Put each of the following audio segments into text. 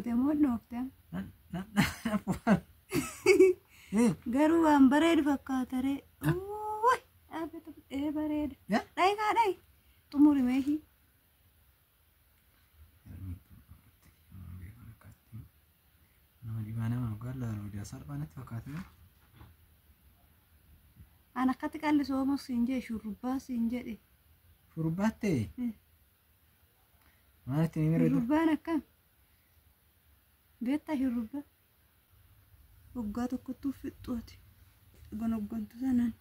Goote moo dhoofte? Garuu waan bareedu fakkaata ree. Uuuy! Dhaabbata ee bareeda. Dhayi kaa dhayi. Xumuri meeshii. Nama dhibaa nama dhugaa laalu ija salphaa natti fakkaata. An akkatti qallisoomus siin jedhe shurrubbaa siin jedhe. Shurrubbaattee? Maalitti ni miidhagdu? Shurrubbaan akkam? Beektaa shurrubbaa? Waggaa tokkottuu fixxu ati. Gonoggontu sanaan.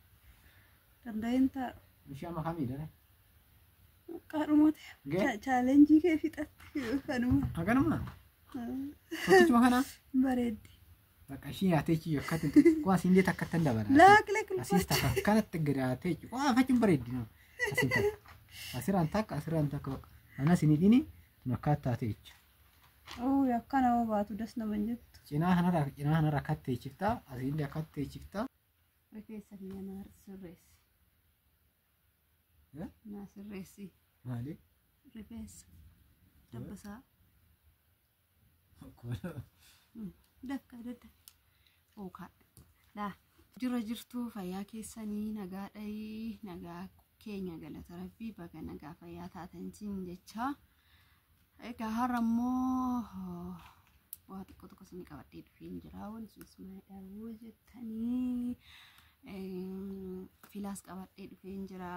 Danda'een taa'u. Ishee amma kamiidha? Qaadhumate. Chaalenjii kee fixatte kanuma. Haganuma? Tokkichuma kana? Bareeddi. Bakka ishii nyaatee chiyyu akkatti waa siin deeta akkatti hin dabala. Laak laak. Asiis takka akkanatti gadaatee chiyyu waa fachuun bareeddi nama. Asiin takka. Asirraan takka asirraan takka bakka. Anas hin hidhini tun akkaat taatee jechuudha. Oo akkana hoo baatu das nama hin jettu. Cinaa kanarra akkatti teechiftaa asiin akkatti teechiftaa. Rifeensa kiyya naa sirreessi. Naa sirreessi. Maali? Rifeensa. Dabbasaa. Dafka dadda. Ookaa. Laa. Jira jirtuu, fayyaa keessanii? Nagaa dhayii, nagaa keenya, galata rabbii. Baga nagaa fayyaa taatan jecha. Egaa har'a immoo waa xiqqoo tokko isinii qabadhee dhufeen jira. Wanti sunis maalidha yoo jettanii, filaas qabadhee dhufeen jira.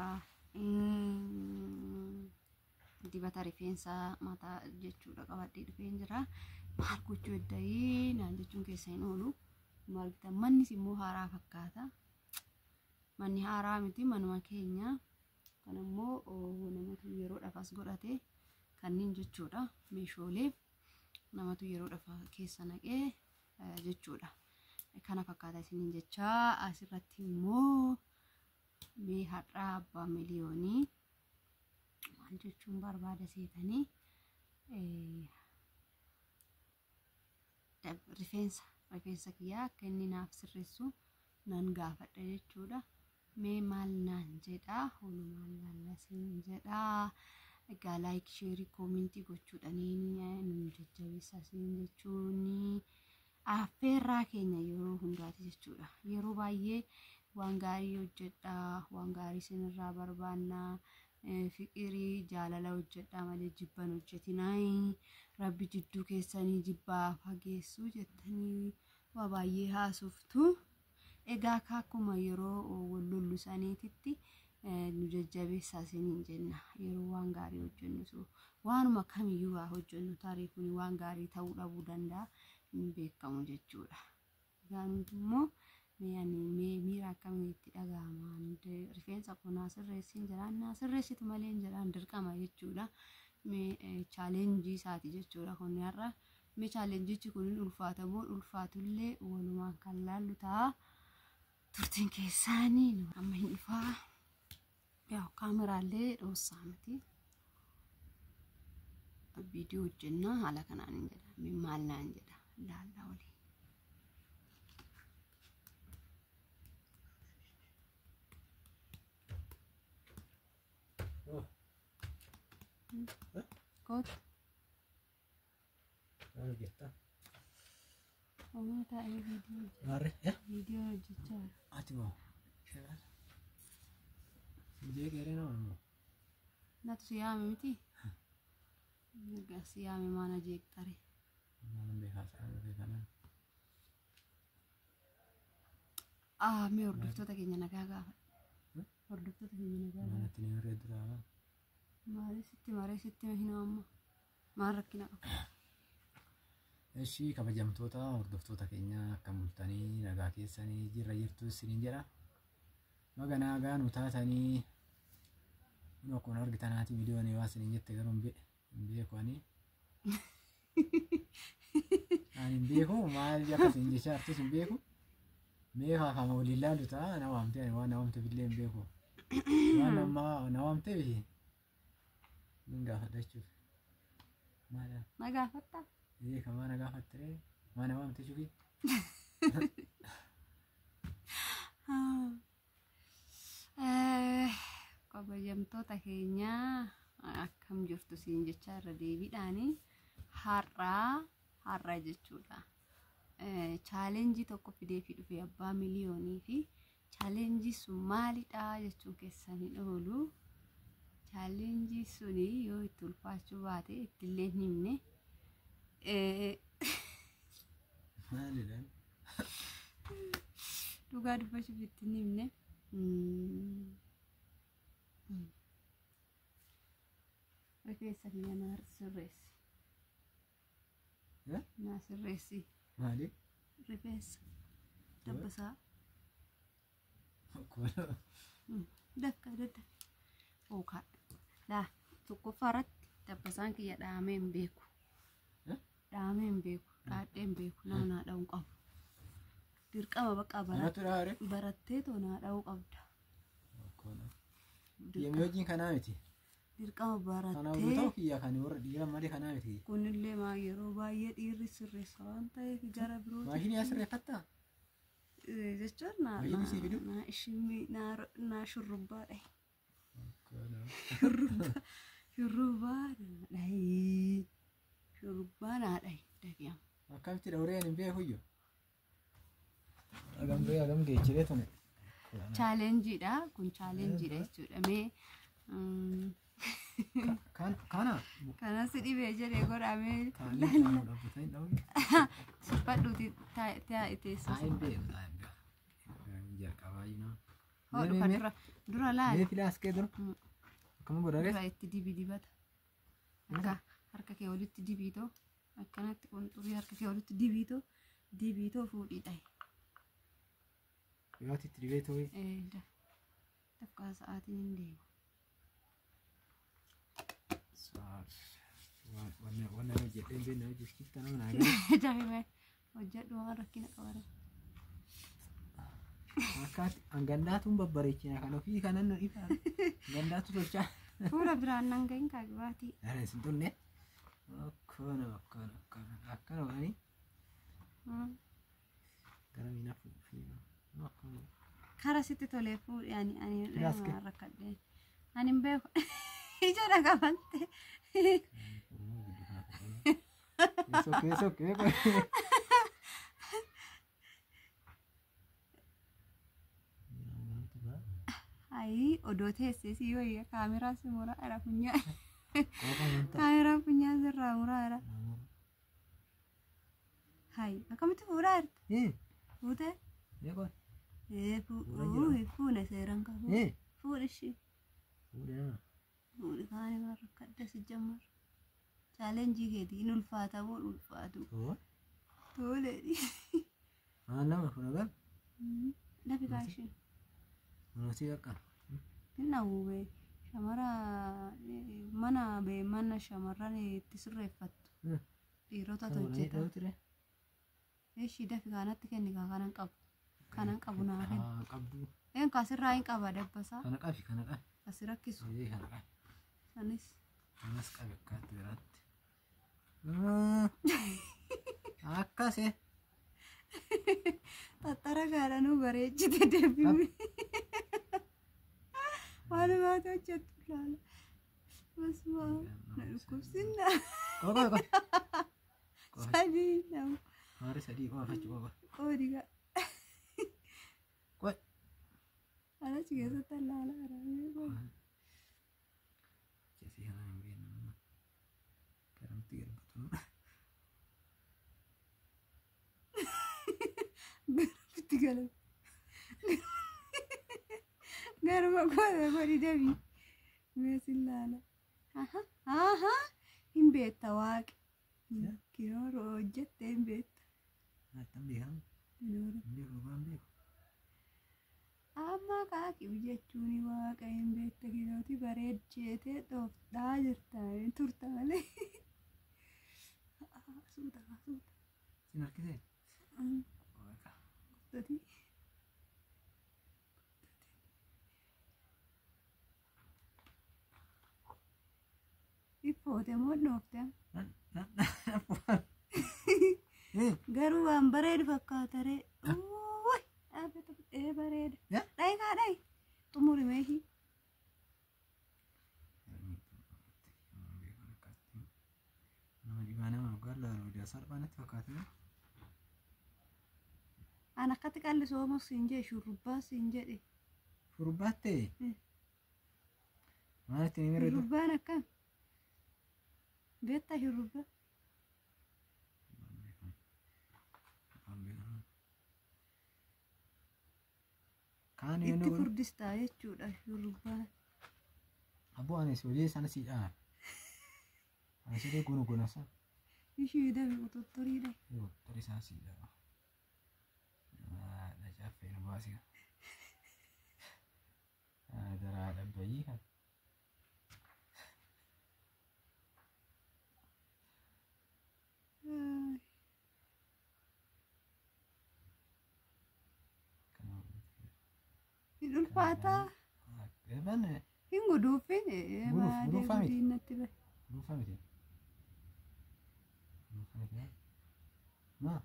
Dibata rifeensaa mataa jechuudha qabadhee dhufeen jira. Maal gochuu eddayii naan jechuun keessa hin oolu. Maal bitan, mannis immoo haaraa fakkaata. Manni haaraa miti, manuma keenya. Kan immoo namatu yeroodhaaf as godhate kanneen jechuudha. Meeshaalee namatu yeroodhaaf keessa naqee jechuudha. Kana fakkaata isiniin jechaa, asirratti immoo mee har'aa abbaa miliyoonii maal jechuun barbaada seetanii, rifeensa kiyyaa akka inni naaf sirreessu nan gaafadha jechuudha. Mee maal naan jedhaa, walumaan laallasiin jedhaa. Egaa like, share, comment gochuudhaan nu jajjabeessaa isiniin jechuun affeerraa keenya yeroo hundaati jechuudha. Yeroo baay'ee waan gaarii hojjedhaa, waan gaarii isinirraa barbaannaa, fiqirii jaalala hojjedhaa malee jibban hojjetinaa, rabbi jidduu keessanii jibbaa fageessuu jettanii waa baay'ee haasoftu. Egaa akkuma yeroo wal lollu saniititti nu jajjabeessaa isiniin jenna. Yeroo waan gaarii hojjennu, waanuma kamiyyuu haa hojjennu, tarii kun waan gaarii ta'uu dhabuu danda'a, hin beekamu jechuudha. Egaa nuti immoo mee ani mee miira akkamii itti dhaga'ama, rifeensa koo naa sirreessiin jedhaan, naa sirreessitu malee hin jedhaan, dirqama jechuudha. Mee challenge isaati jechuudha kun har'a. Mee challengeichi kun hin ulfaata moo ulfaatullee walumaan kan laallu ta'a. Turtiin keessaanii amma hin dhufaa. Yaa kaameraallee dhoossaa miti. Viidiyoo hojjennaa haala kanaan hin jedha. Mee maal naan jedha laallaa waliin. Kootu. Maal hojjettaa? Homaa taa'ee viidiyoo hojjechaa. Maarree? Viidiyoo hojjechaa jira. Ati moo? Jeeqeeree nama immoo. Natu si yaame miti? Erga si yaame maana jeeqxare? Maalan beekaa sa'a beekaa. Ah, mee hordoftoota keenya nagaa gaafa. Hordoftoota keenya nagaa gaafa. Manatti ni hirree duraa. Maali sitti maree sitti hin amma? Maal rakkina qaba? Ishii kabajamtoota hordoftoota keenya, akkam bultanii? Nagaa keessanii? Jirra jirtu isiniin jedha. Baga nagaa nu taatanii. Kun akkuma argitanaati viidiyoon waa isiniin jette garuu hin beeku ani. Ani hin beeku, maal akka isin jechaa jirtus hin beeku. Mee kaakama waliin laallu ta'a, na waamte, ani waan na waamteef illee hin beeku. Waan amma na waamteef hin gaafadha jechuudha. Maal? Na gaafattaa? Ee, kamaa na gaafatte, maa na waamte jechuufi. Kabajamtoota keenya, akkam jirtu siin jechaa, irra deebiidhaani har'aa Har'a jechuudha. Challenge tokko fideefii dhufe abbaa miliyoonii fi challenge sun maalidha jechuun keessan hin oolu. Challenge suni yoo itti ulfaachuu baate ittillee hin himne. Maalidha? Dhugaa dubbachuuf itti hin himne. Rifeensa kiyya naa sirreessi. Naa sirreessi. Maali? Rifeensa. Dabbasaa. Dafka daddafe. Ookaa. Laa tokkoffaa irratti dabbasaan kiyya dhahamee hin beeku. Dhahamee hin beeku. Dhaadhee hin beeku. Nama naa dha'uu qabu. Dirqama bakka barattee too naa dha'uu qabda. Deemee hojiin kanaa miti. Dirqama Kanaaf barattee. ta'u kiyya kan warra dhiira malee kanaa miti. Kunillee maa yeroo baay'ee dhiirri sirreessa waan ta'eef gara birootti. Maashinii as sirreeffattaa? Jechuun Maashinii sii fiduu? naa shurrubbaa dhahe. Shurrubbaa naa dhahe. Shurrubbaa naa dhahe dafiyama. Akkamitti dhawuree hin beeku iyyuu. Hagam gahee hagam geejjibee tune. Challengeiidha. Kun challengeiidha jechuudha. Mee Kana. kanas dhibee jedhee godhamee Taa'anii taa'anii dhaabbatanii dhawuree. suphadhuuti taa'e teessoo. Taa'ee hin beeku taa'ee hin beeku. Jalqabaa jiru. Hodhu kan dura dura laali. Mee filaa as kee dura. Akkama godha Dura itti dibi dibata. Akka harka kee walitti dibiitoo akkanatti qunxurii harka kee walitti dibiitoo dibiitoo fuudhii dhahe. Dhibaatti itti dibee ta'uu. Dafqaa sa'aatiin hin deemu. Wanna hojjedhee hin beekne hojjechiifta nama naa galee. Dafii hojjedhu waan rakkina qabare. Akkaatti hangandaatuun babbareechina kan ofii kanan nu ifa. Gandaatu tolchaa. Fuula biraan nan gahin kaagibaatii. Ana isin tunne. Akkana akkana akkana akkana godhanii gara miinaa fuudhanii akkana. Kara sitti tolee fuudhi ani ani Filaaske. rakkadhee. Ani hin beeku. Ija na qabatte. Sokkee sokkee qoy. Ayii odoo teessee si wayya kaameraa si muraa jira funyaan. Kaameraa funyaan sirraa muraa jira. Hayi akkamitti fuudhaa jirta? Fuutee? Ee fuune seeraan qabu. Fuudhi ishii. Fuudhi kaani waan rakkadde si jammar. Challenge keetii hin ulfaata moo ulfaatu? Tole. Lafi kaashii. Hin dhawwu bee shamara mana bee mana shamarran itti sirreeffattu. Dhiirotatu hojjeta. Ishii dafi kanatti kenni kaa kanan qabu. Kanan qabu naa kenni. Een kaasirraa hin qaba dabbasaa. Kana qabi kana qabi. Asi rakkisu. Kana qabi. Sanis. Kanas qabi akkaatti biraatti. Akkasii. Xaxxara gaadhanuu bareechite deebifame. Walumaatu hojjettu laala. Basuma na dhukkubsinna. Qoqa qoqa. Sadii lama. Maari sadii qofa fachi qofa. Qoodi gaa. Qoy. Alachi keessatti allaala haramee qoodi. Chasii kana hin beeknu amma. Garamti garbatu. Garamti galame. Garuma qoda godhi deebi. Meesin laala. Aha. Hin beekta waaqi. Kinooroo hojjettee hin beekta. Attan beekamu. Kinooroo. Hin beeku waan beeku. Amma kaakiu jechuun waaqa hin beekta kinooti bareecheetee dhooftaa jirta turta malee. Suuta suuta. Sin harkisee? Waaqa. Guddati. Iffoote moo dhoofte? Garuu waan bareedu fakkaata ree. Uuuy! Dhaabbata ee bareeda. Dhayi kaa dhayi. Xumuri meeshii. Nama dhibaa nama dhugaa. Qal'aadha hojii salphaa natti fakkaata. An akkatti qallisoomu siin jedhe shurrubbaa siin jedhe. Shurrubbaattee? Maal ittiin himirre? Shurrubbaan akkam? Beektaa shurrubbaa? Kaan Itti furdistaa jechuudha shurrubbaan. Abboo anis hojii sana sii dhahan. Anis illee gunu gunasa. Ishii dafi quxuxxuriidha. Quxuxxurii sana sii dhaha. Caffee nu baasii. Daraa dhabbayii kan. Hin ulfaataa. Hin guduufin. Guduufaa miti. Natti bahe. Guduufaa miti. Guduufaa miti. Maa?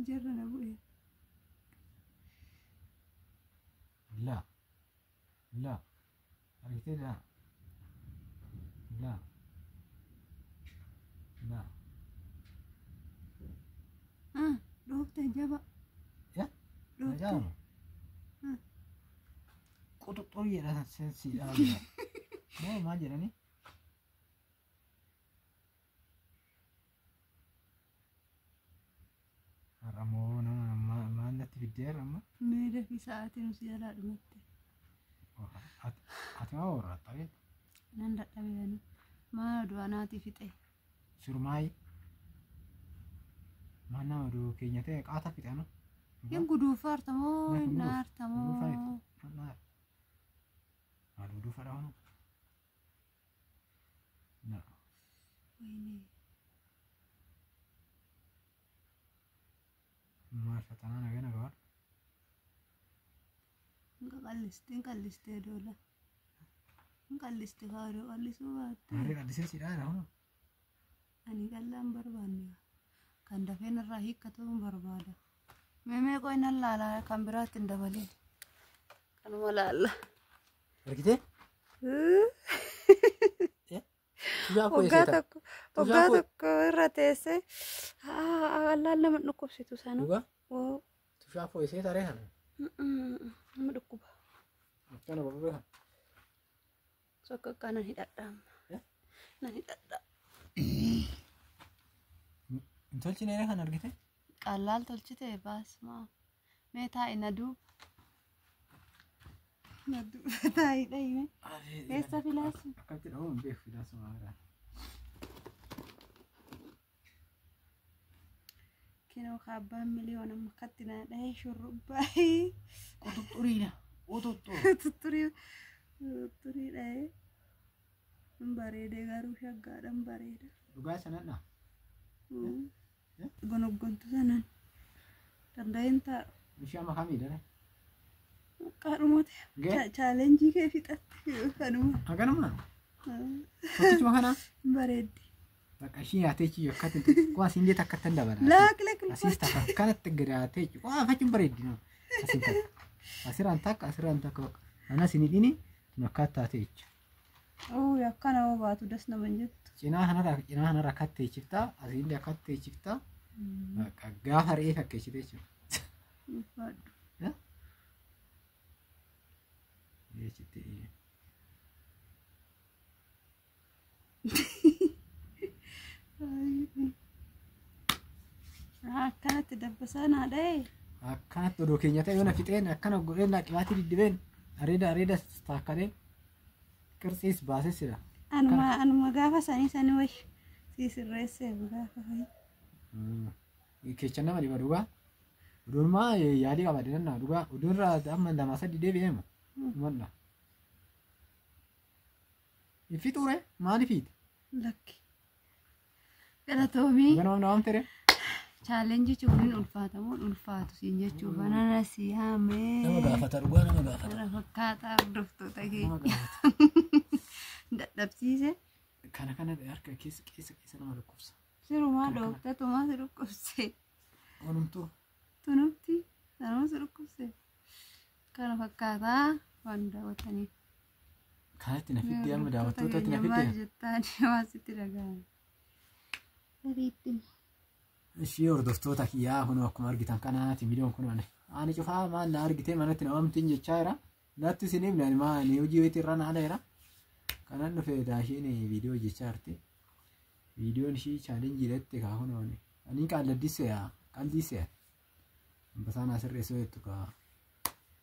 Jarra na bu'e. La. La. Argitee la. La. La. Dhoofte jaba. Yaa? Dhoofte. Quxuxxurii jedha si dhaabudha. Moo maal jedhani? Har'a moo nama maal natti fiddee har'a amma? Mee dafii sa'aatiin si jalaa dhumatte. Ati maa warraattaa beektu? Nan dadhabe ani. Maal oduu anaatii fixe? Surmaayi. Maal nama oduu keenya ta'e qaata fixe anu? Hin guduufaarta moo hin dhaarta moo? Maal guduufa dhahu? Na. Wayne. Maal fatanaa nagaa nagaa waadha? Hin qallistee doola. Hin qalliste faadoo qallisuu baatte. Maarree qallisee si dhaara hoo? Ani qallaan barbaanne. Kan dafeen irraa hiikkatu hin barbaada. Mee qoy nan laala kan biraatti hin dabalin. Kanuma laalla. Argitee? Waggaa tokko waggaa tokko irra teessee qallaan nama dhukkubsitu sana. Dhugaa? Tushaa fooyyisee taree kana? Nama dhukkuba. Akkana babbee kana. Sokka akka nan hidhadha. Nan hidhadha. Hin tolchine kan argite? Qallaal tolchite baasmaa. Mee taa'i na duuba. Na duuba taa'i dhayime. Eessa filaasi? Akkamitti dhahuu hin beeku filaasuma maal. Kinoo kaabbaan miliyoona makkatti na dhahee shurrubbaa. Quxuxxuriidha. Quxuxxur. Quxuxxurii. Quxuxxurii dhahee. Hin bareedee garuu shaggaadhaan bareeda. Dhugaa sanadha. Gonoggontu sanan. Danda'een taa'u. Ishee amma kamiidha? Qaadhumate. Chaalenjii kee fixatte kanuma. Haganuma? Tokkichuma kana? Bareeddi. Bakka ishii nyaatee chiyyoo akkatti kuwaas hin jeeta akkatti hin dabala. Laak laak. Asiis takka akkanatti gadaatee waa fachuun bareeddi nama. Asiin takka. Asirraan takka asirraan takka bakka. Anas hin hidhini tun akkaatti taatee jechuudha. Oo akkana hoo baatu das nama hin jettu. Cinaa kanarraa akkatti teechiftaa asiin illee akkatti teechiftaa. Bakka gaafa re'ee fakkeessite jechuudha. Ulfaadhu. Jechitti. Akkanatti dabbasaa naa dhahee. Akkanatti oduu keenya ta'e yoona fixeen akkana godheen qibaatii diddibeen areeda areeda taakkaleen qirtsiis baases jira. Anuma gaafa sanii sanii wayi si sirreessee gaafa fayi. Keechan nama dhiba dhugaa. Oduun maa yaalii qaba dinannaa dhugaa oduun irraa amma lama sadii deebi'eema. Malla. Ifi xure maaliif hiite? Lakki. Galatoomii. Ganama nama tere. Chaalenjichi kun ulfaatamuun ulfaatu siin jechuuf anana si haamee. Nama gaafata dhugaa nama gaafata. Kana fakkaataa hordoftoota Nama keenya. gaafata. Dadhabsiise. Kana kana harka keessa keessa keessa nama dhukkubsa. Sirumaa dhooftetumaa si dhukkubse. Onumtuu. Tunumti sanuma si dhukkubse. Kana fakkaataa waan daawwataniif. Kanatti na fiddee amma daawwattootatti na Maal fiddee. jettaan waan sitti dhaga'ame. Sirriitti. Ishii hordoftoota kiyyaa kun akkuma argitan kanaati viidiyoon kun ani cufaa maal na argitee manatti na waamtiin jechaa jira. Natti isin himne ani maa ani hojii wayitii irra naala jira. Kanan dhufe daashiin viidiyoo hojjechaa jirti. Viidiyoon ishii chaalenjii irratti kaa kun ani qaalladdiseya qaldiseya. Ambasaan asirreessoo jettu kaa.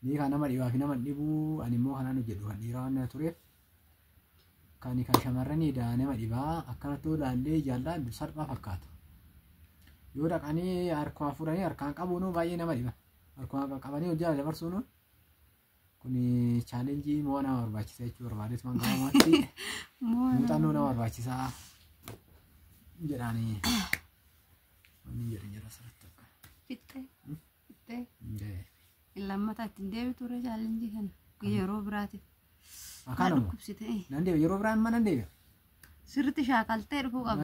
Ni kan nama dhibaa fi nama dhibuu ani immoo kanaan hojjedhu kan dhiiraa waan tureef. Kan kan shamarranii nama dhibaa akkanatti ilaallee jaalladhu salphaa fakkaata. Yoo dhaqanii harkuma fuudhanii harkaan qabuun baay'ee nama dhiba. Harkuma qabanii hojii dabarsuun kun chaalenjii moo nama barbaachisa jechuu barbaadeetu man gabaabumatti muuxannoo nama barbaachisaa jedhaanii wanni jedhan jira asirratti akka. Fixxee. Fixxee. Lammataa ittiin deebitu ture chaalenjii kana yeroo biraatiif. Akkaanuma. Dhukkubsitee. Nan deebi'a yeroo biraan immoo nan deebi'a. Sirriitti shaakaltee dhufuu qabda.